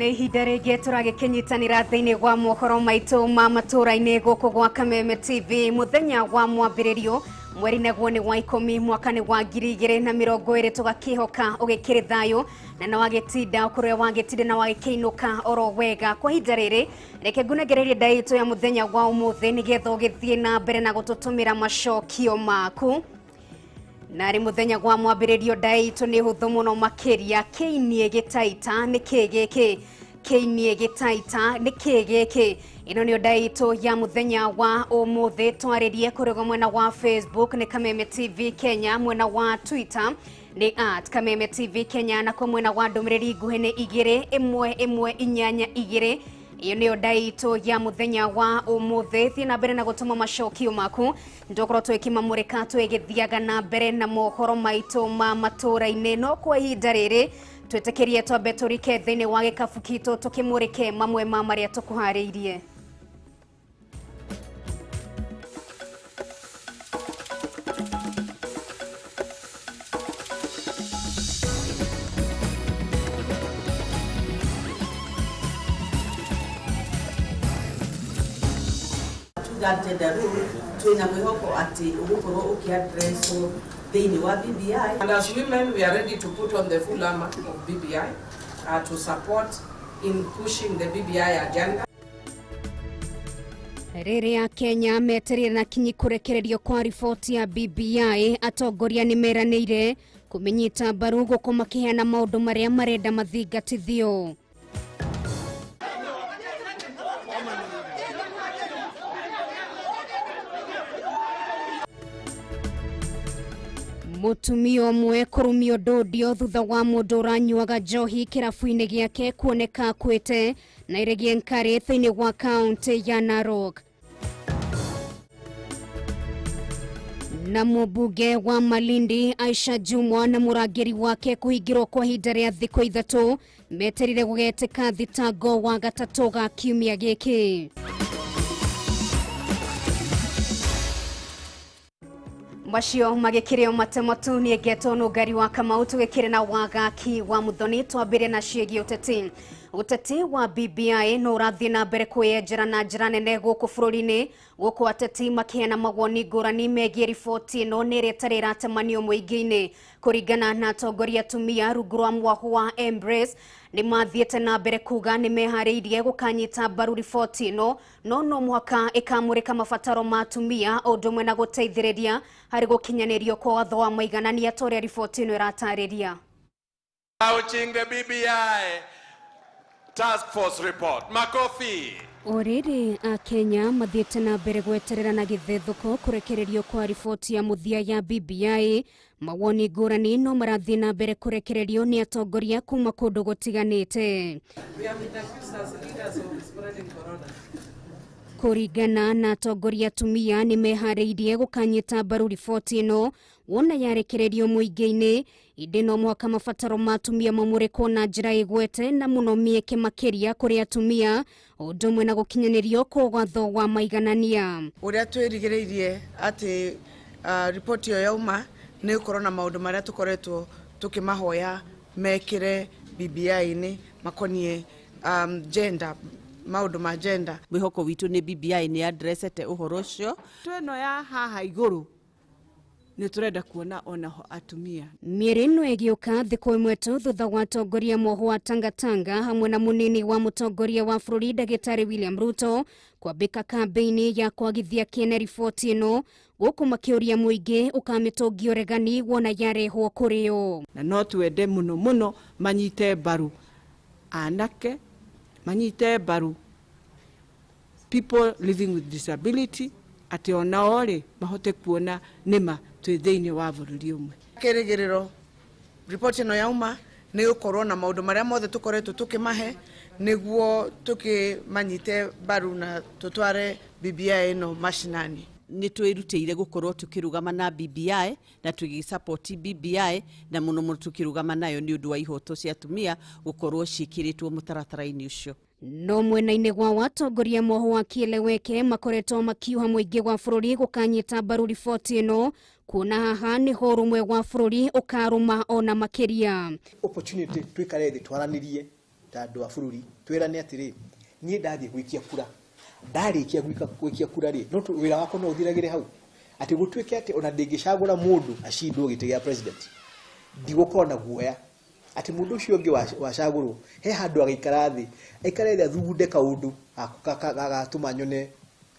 Nĩ ihinda rĩngĩ tũragĩkĩnyitanĩra thĩinĩ wa mohoro maitũ ma matũra-inĩ gũkũ gwa Kameme TV mũthenya wa mwambĩrĩrio mweri naguo nĩ wa 10 mwaka nĩ wa 2020 tũgakĩhoka ũgĩkĩrĩ thayũ na no wagĩtinda kũrĩa wagĩtinda na wagĩkĩinũka oro wega. Kwa ihinda rĩrĩ reke ngunengererie nda itũ ya mũthenya wa ũmũthĩ nĩgetha ũgĩthiĩ na mbere na gũtũtũmĩra macokio maku. Nari muthenya gwa mwambĩrĩrio nda itũ nĩ hũthũ mũno makĩria. Kĩinie gĩtaita nĩ kĩ gĩkĩ? Kĩinie gĩtaita nĩ kĩ gĩkĩ? Ĩno nĩyo nda itũ ya mũthenya wa ũmũthĩ. Twarĩrie kũrĩ mwena wa Facebook nĩ Kameme TV Kenya, mwena wa Twitter nĩ @Kameme TV Kenya, na kwa mwena wa ndũmĩrĩri nguhĩ nĩ 2 1 1 8 2. Iyo nĩyo nda itũ ya mũthenya wa ũmũthĩ. Thiĩ na mbere na gũtũma macokio maku ndokorwo twĩkĩmamũrĩka twĩgĩthiaga na mbere na mohoro maitũ ma matũra-inĩ. No kwa ihinda rĩrĩ twĩtĩkĩrie twambe tũrike thĩinĩ wa gĩkabu kitũ tũkĩmũrĩke mamwe ma marĩa tũkũharĩirie. Gender rule twina mwihoko ati ugukorwo ukiaddresswo thiini wa BBI. And as women we are ready to put on the full armor of BBI to support in pushing the BBI agenda. Rĩrĩa Kenya metereire na kinyi kũrekererio kwa riboti ya BBI, atongoria nĩ meranĩire kũmĩnyita mbaru gũkũ makĩheana maũndũ marĩa marenda mathingatithio. Mũtumia ũmwe kũrumio ndũndio thutha wa mũndũ ũranyuaga njohi kĩrabu-inĩ gĩake kuoneka akuĩte na Iregie Nkari thĩinĩ wa kaunti ya Narok. Na mũmbunge wa Malindi Aisha Jumwa na mũrangĩri wake kũhingĩrwo kwa ihinda rĩa thikũ 3 meterire gũgetĩka thitango wa gatatũ ga kiumia gĩkĩ. Macio magĩkĩrĩo matematu nĩ ngetwo nũngari wa Kamau tũgĩkĩrĩ na wagaki wa Muthoni. Twambĩre na ciĩgiĩ ũteti. Ũteti wa BBI no ũrathiĩ na mbere kwĩyenjera na njĩra nene gũkũ bũrũri-inĩ, gũkũ ateti makĩheana mawoni ngũrani megiĩ riboti ĩno nĩ ĩrĩa ĩtarĩ ĩratemanio mũingĩ-inĩ. Kũringana na atongoria atumia rungu rwa mwahũ wa Embrace nĩ mathiĩte na mbere kuga nĩ meharĩirie gũkanyita mbaru riboti ĩno, no no mũhaka ĩkamũrĩka mabataro ma atumia o ũndũ ũmwe na gũteithĩrĩria harĩ gũkinyanĩrio kwa watho wa maiganania ta ũrĩa riboti ĩno ĩratarĩria. Launching the BBI Task Force report. Makofi. O rĩrĩ Akenya mathiĩte na mbere gweterera na gĩthethũko kũrekererio kwa riboti ya mũthia ya BBI, mawoni ngũrani no marathiĩ na mbere kũrekererio nĩ atongoria kuma kũndũ gũtiganĩte. Kũringana na atongoria atumia nĩ meharĩirie gũkanyita mbaru riboti ĩno wona yarekererio mũingĩ-inĩ, ĩndĩ no mũhaka mabataro ma atumia mamũrĩkwo na njĩra ĩgwete na mũno mĩeke makĩria kũrĩ atumia ũndũ ũmwe na gũkinyanĩrio kwa watho wa maiganania. Ũrĩa twĩrigĩrĩirie atĩ riboti ĩyo yauma nĩ gũkorwo na maũndũ marĩa tũkoretwo tũkĩmahoya mekĩre BBI-inĩ makoniĩ gender, maũndũ ma gender. Mwĩhoko witũ nĩ BBI nĩ addressete ũhoro ũcio. Twĩno ya haha igũrũ nĩ tũrenda kuona onaho atumia. Mĩeri ĩno ĩgĩũka thikũ ĩmwe tu thutha wa atongoria mwoho wa Tangatanga hamwe na mũnini wa mũtongoria wa bũrũri Ndagĩtarĩ William Ruto kwambĩka kambĩini ya kwagithia kĩene riboti ĩno gũkũ makĩũria mũingĩ ũkamĩtũngia ũregani wona yarehwo kũrĩ o. Na no twende mũno mũno manyite mbaru anake, manyite mbaru people living with disability, atĩ onao rĩ mahote kuona nĩma twĩ thĩinĩ wa bũrũri ũmwe. Kĩrĩgĩrĩro riboti ĩno yauma nĩ gũkorwo na maũndũ marĩa mothe tũkoretwo tũkĩmahe nĩguo tũkĩmanyite mbaru na tũtware BBI ĩno mashinani. Nĩ twĩrutĩire gũkorwo tũkĩrũgama na BBI na tũgĩsupport BBI na mũno mũno tũkĩrũgama nayo nĩ ũndũ wa ihoto cia atumia gũkorwo ciĩkĩrĩtwo mũtaratara-inĩ ũcio. No mwena-inĩ gwa watongoria mwoho wa Kieleweke makoretwo makiuha mũingĩ wa bũrũri gũkanyita mbaru riboti ĩno kuona haha nĩho ũrũmwe wa bũrũri ũkarũma ona makĩria. Opportunity twikare thĩ twaranĩrie Ta andũ a bũrũri twĩrane atĩrĩ, niĩ ndathiĩ gũikia kura, ndarĩkia gũikia kura rĩ, no wĩra wakwa no ũthiragĩre hau, atĩ gũtuĩke atĩ ona ndĩngĩcagũra mũndũ acindwo gĩtĩ gĩa president, ndigũkorwo na guoya atĩ mũndũ ũcio ũngĩ wacagũrwo he handũ agaikara thĩ, aikare thĩ athugunde kaũndũ gagatũma nyone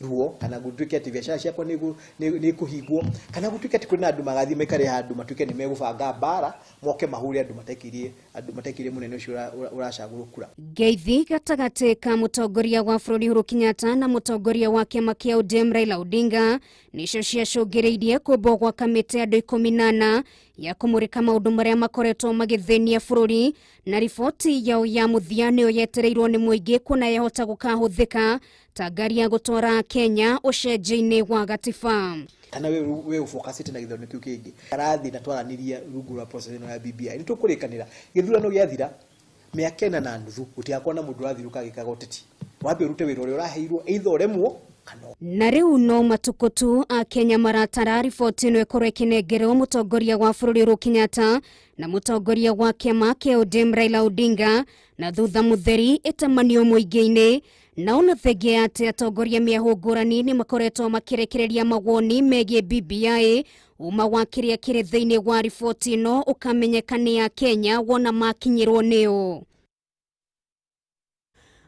ruo, kana gũtuĩke atĩ biacara ciakwa nĩ ikũhingwo, kana gũtuĩke atĩ kwĩna andũ magathiĩ maikare handũ matuĩke nĩ megũbanga mbara moke mahũre andũ matekĩrie, andũ matekĩrie mũnene ũcio ũracagũrwo kura. Ngeithi gatagatĩ ka mũtongoria wa bũrũri Uhuru Kenyatta na mũtongoria wa kĩama kĩa ODM Raila Odinga nĩcio ciacũngĩrĩirie kũmbwo gwa kamĩtĩ andũ 14 ya kũmũrĩka maũndũ marĩa makoretwo magĩthĩnia bũrũri, na riboti yao ya mũthia nĩyo yetereirwo nĩ mũingĩ kuona yahota gũkahũthĩka ta ngari ya gũtwara Kenya ũcenjia-inĩ wa gatiba. Kana we ũfocusĩte na gĩthurano kĩu kĩngĩ arathi na twaraniria rungu rwa process ĩno ya BBI, nĩ tũkũrĩkanĩra gĩthurano gĩathira mĩaka 4.5 gũtigakorwo na mũndũ ũrathiũrũka agĩkaga ũteti, wambe ũrute wĩra ũrĩa ũraheirwo, either ũremwo kana. Na rĩu no matukũ tu Akenya maratara riboti ĩno ĩkorwo ĩkĩnengerwo mũtongoria wa bũrũri Uhuru Kenyatta na mũtongoria wa kĩama kĩa ODM Raila Odinga, na thutha mũtheri ĩtamanio mũingĩ-inĩ. Na ona thengia atĩ atongoria mĩahũ ngũrani nĩ makoretwo makĩrekereria mawoni megiĩ BBI, uma wa kĩrĩa kĩrĩ thĩinĩ wa riboti ĩno ũkamenyeka nĩ Akenya wona makinyĩrwo nĩo.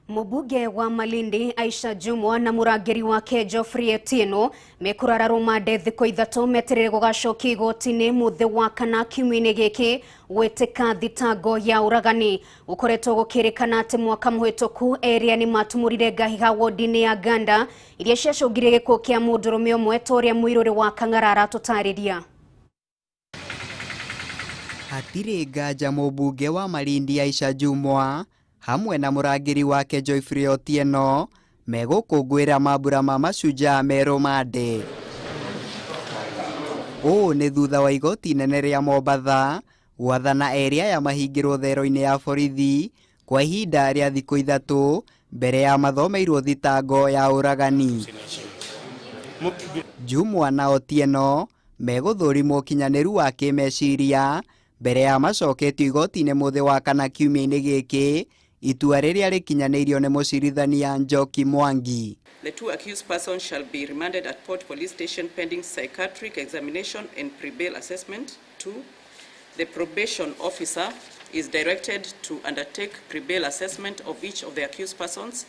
Mũmbunge wa Malindi Aisha Jumwa na mũrangĩri wake Geoffrey Etieno mekũrara rũmande thikũ 3 meterere gũgacokia igoti-inĩ mũthĩ wa kana kiumia-inĩ gĩkĩ gwĩtĩka thitango ya ũragani. Gũkoretwo gũkĩrĩkana atĩ mwaka mũhĩtũku erĩa nĩ matumũrire ngahiha wodi-inĩ ya Ganda iria ciacũngire gĩkuũ kĩa mũndũrũme ũmwe ta ũrĩa mũirũrĩ wa Kang'ara aratũtarĩria. Hatirĩ nganja mũmbunge wa Malindi Aisha Jumwa hamwe na mũrangĩri wake Geoffrey Otieno megũkũngũĩra mambura ma Mashujaa me rũmande. Ũũ nĩ thutha wa igoti inene rĩa Mombatha gwathana erĩ aya mahingĩrwo thero-inĩ ya borithi kwa ihinda rĩa thikũ 3 mbere ya mathomeirwo thitango ya ũragani. Jumwa na Otieno megũthũrimwo ũkinyanĩru wa kĩmeciria mbere ya macoketio igoti-inĩ mũthĩ wa kana kiumia-inĩ gĩkĩ, itua rĩrĩa rĩkinyanĩirio nĩ mũcirithania Njoki Mwangi. The 2 accused persons shall be remanded at Port Police Station pending psychiatric examination and pre-bail assessment. 2. The probation officer is directed to undertake pre-bail assessment of each of the accused persons.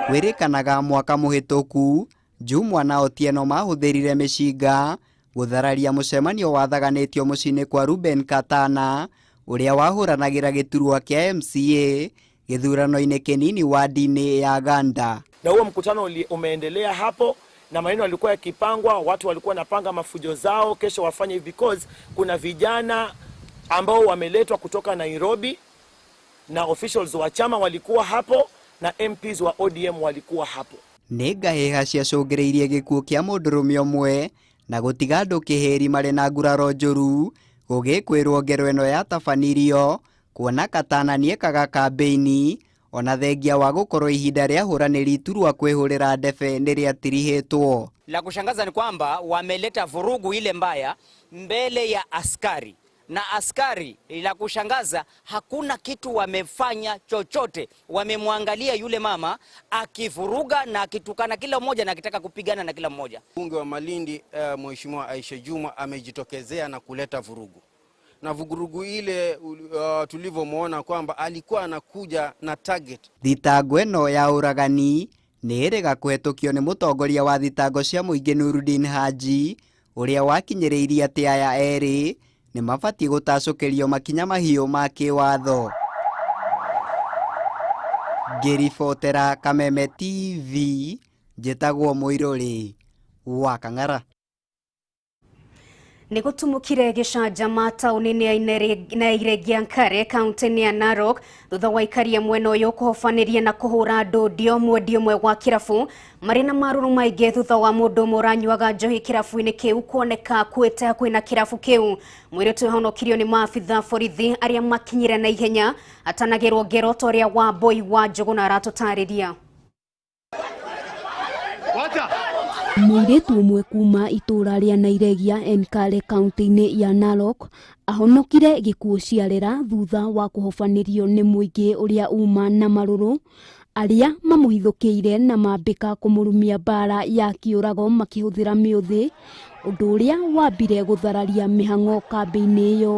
Kwĩrĩkanaga mwaka mũhĩtũku Jumwa na Otieno mahũthĩrire mĩcinga gũthararia mũcemanio wathaganĩtio mũciĩ-inĩ kwa Ruben Katana ũrĩa wahũranagĩra gĩturwa kĩa MCA gĩthurano-inĩ kĩnini wadi-inĩ ya Ganda. Na huo mkutano umeendelea hapo na maneno yalikuwa yakipangwa, watu walikuwa wanapanga mafujo zao kesho wafanye hivi, because kuna vijana ambao wameletwa kutoka Nairobi na officials wa chama walikuwa hapo na MPs wa ODM walikuwa hapo. Nĩ ngahĩha ciacũngĩrĩirie gĩkuũ kĩa mũndũrũme ũmwe na gũtiga andũ kĩhĩri marĩ na nguraro njũru gũgĩkwĩrwo ngero ĩno yatabanirio kuona Katana nĩekaga kambĩini ona thengia wa gũkorwo ihinda rĩa hũranĩri iturwa kwĩhũrĩra ndebe nĩ rĩatirihĩtwo. La kushangaza ni kwamba wameleta vurugu ile mbaya mbele ya askari, na askari la kushangaza hakuna kitu wamefanya chochote. Wamemwangalia yule mama akivuruga na akitukana kila mmoja na akitaka kupigana na kila mmoja. Mbunge wa Malindi Mheshimiwa Aisha Juma amejitokezea na kuleta vurugu. Na vurugu ile tulivyomuona kwamba alikuwa anakuja na target. Thitango ĩno ya ũragani nĩ ĩrĩga kũhetũkio nĩ mũtongoria wa thitango cia mũingĩ Nurudin Haji ũrĩa wakinyĩrĩirie atĩ aya erĩ nĩ mabatiĩ gũtacũkĩrio makinya mahiũ ma kĩwatho. Ngĩribotera Kameme TV, njĩtagwo Mũirũrĩ wa Kang'ara. Nĩ gũtumũkire gĩcanjama taũni-inĩ ya Nairegiankare kaunti-inĩ ya Narok thutha wa aikaria mwena ũyũ kũhobanĩria na kũhũra andũ ndio mwendia ũmwe wa kĩrabu marĩ na marũrũ maingĩ thutha wa mũndũ ũmwe ũranyuaga njohi kĩrabu-inĩ kĩu kuoneka akuĩte hakuhĩ na kĩrabu kĩu. Mũirĩtu ũhonokirio nĩ maabitha borithi arĩa makinyire na ihenya atanagĩrwo ngero ta ũrĩa Wambui wa Njũgũna aratũtarĩria. Mũirĩtu ũmwe kuma itũra rĩa Nairegia Enkare kaunti-inĩ ya Narok ahonokire gĩkuũ ciarera thutha wa kũhobanĩrio nĩ mũingĩ ũrĩa uma na marũrũ arĩa mamũhithũkĩire na mambĩka kũmũrumia mbara ya kĩũrago makĩhũthĩra mĩũthĩ, ũndũ ũrĩa wambire gũthararia mĩhang'o kambĩ-inĩ ĩyo.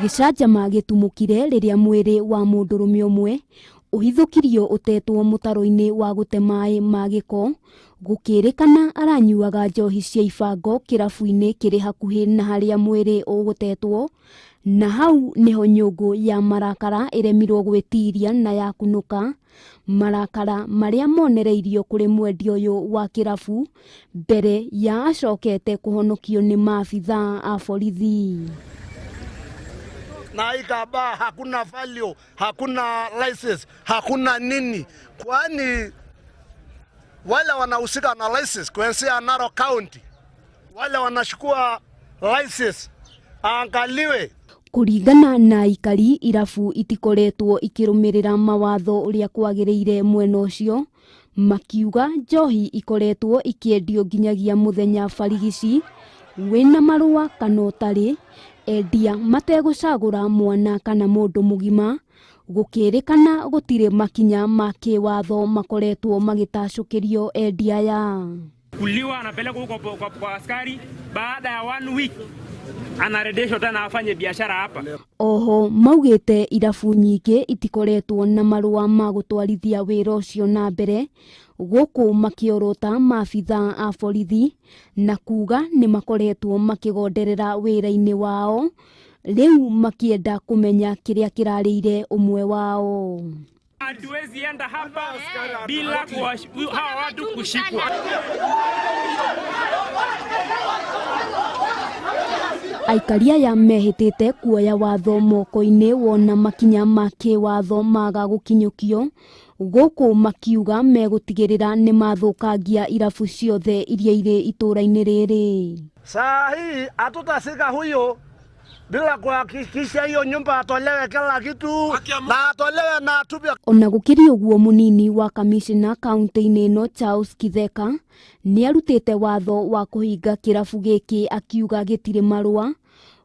Gĩcanjama gĩtumũkire rĩrĩa mwĩrĩ wa mũndũrũme ũmwe ũhithũkirio ũtetwo mũtaro-inĩ wa gũte maĩ ma gĩko, gũkĩrĩkana aranyuaga njohi cia ibango kĩrabu-inĩ kĩrĩ hakuhĩ na harĩa mwĩrĩ ũgũtetwo, na hau nĩho nyũngũ ya marakara ĩremirwo gwĩtiria na yakunũka, marakara marĩa monereirio kũrĩ mwendia ũyũ wa kĩrabu mbere ya acokete kũhonokio nĩ maabithaa a borithi. Na hii kaba hakuna value, hakuna license, hakuna nini, kwani wale wanahusika na license kuanzia Narok County, wale wanachukua license angaliwe. Kũringana na aikari, irabu itikoretwo ikĩrũmĩrĩra mawatho ũrĩa kwagĩrĩire mwena ũcio, makiuga njohi ikoretwo ikĩendio nginyagia mũthenya barigici wĩna marũa kana ũtarĩ, endia mategũcagũra mwana kana mũndũ mũgima, gũkĩrĩkana gũtirĩ makinya ma kĩwatho makoretwo magĩtacũkĩrio endia aya. Kuliwa anapelekwa huko kwa askari, baada ya 1 week anarejeshwa tena afanye biashara hapa. Oho maugĩte irabu nyingĩ itikoretwo na marũa ma gũtwarithia wĩra ũcio na mbere, gũkũ makĩorota maabithaa a borithi na kuga nĩ makoretwo makĩgonderera wĩra-inĩ wao, rĩu makĩenda kũmenya kĩrĩa kĩrarĩire ũmwe wao. Hatuwezi enda hapa bila hawa watu kushikwa. Aikari aya mehĩtĩte kuoya watho moko-inĩ wona makinya ma kĩwatho maga gũkinyũkio, gũkũ makiuga megũtigĩrĩra nĩ mathũkangia irabu ciothe iria irĩ itũra-inĩ rĩrĩ. Saa hii hatutasika huyo bila kuhakikisha hiyo nyumba atolewe kila kitu na atolewe na atupwe. Ona gũkĩrĩ ũguo, mũnini wa kamishna kaunti-inĩ ĩno Charles Kitheka nĩarutĩte watho wa kũhinga kĩrabu gĩkĩ akiuga gĩtirĩ marũa,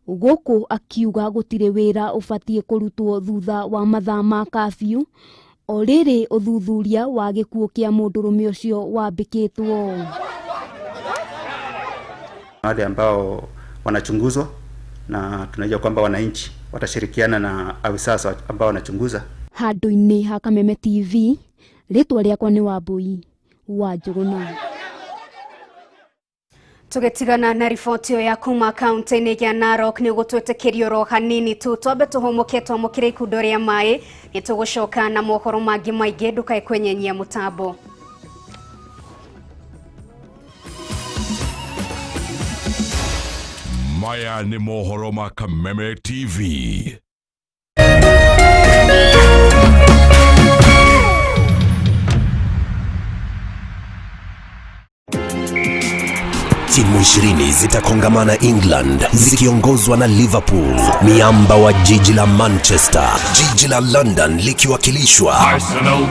gũkũ akiuga gũtirĩ wĩra ũbatiĩ kũrutwo thutha wa mathaa ma kabiũ, o rĩrĩ ũthuthuria wa gĩkuũ kĩa mũndũrũme ũcio wambĩkĩtwo. Wale ambao wanachunguzwa na tunajua kwamba wananchi watashirikiana na afisa ambao wanachunguza. Handũ-inĩ ha Kameme TV, rĩtwa rĩakwa nĩ Wambui wa Njũgũna. Tũgĩtigana na riboti ĩyo ya kuma kaunti-inĩ ya Narok nĩ ũgũtwĩtĩkĩrio oro hanini tu twambe tũhũmũke twamũkĩre ikundo rĩa maĩ, nĩ tũgũcoka na mohoro mangĩ maingĩ, ndũkae kwenyenyia mũtambo. Maya ni mohoro ma Kameme TV. Timu 20 zitakongamana England zikiongozwa na Liverpool, miamba wa jiji la Manchester, jiji la London likiwakilishwa Arsenal.